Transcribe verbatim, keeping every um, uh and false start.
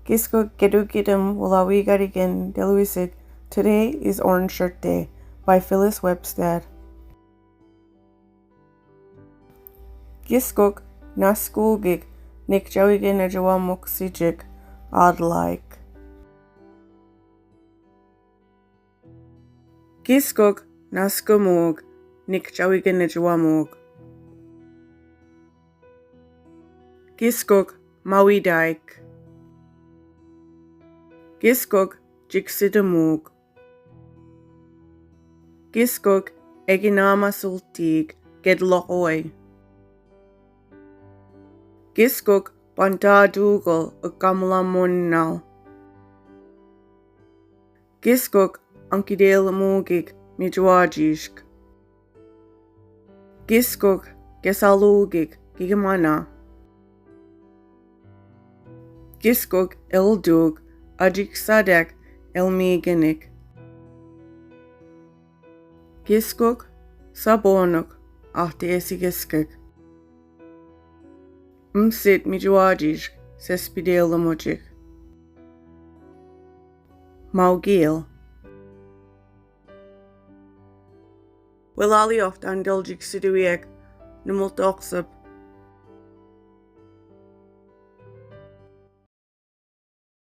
Giskok ketukitüm wulawikatiken teluisik Today is Orange Shirt Day by Phyllis Webstad. Giskok naskuukik nikchawike nechewamoksichik, I'd like. Giskok naskumuuk nikchawike nechewamook. Giskok mawitaik. Giskok chiksitumuuk. Giskok ekinamasultiik ketlokowei. Giskok pantatukol okkamlammonnal. Giskok ankitelumuukik michwachisk. Giskok kesaluukik kikimana. Giskok eltuuk achiksatak elmiikinik. Giskok saponok ahteesikesik. Msit michwachisk sespitelumuchik. Maukil. Welalia ohtan del chiksitiwiek, numutoksup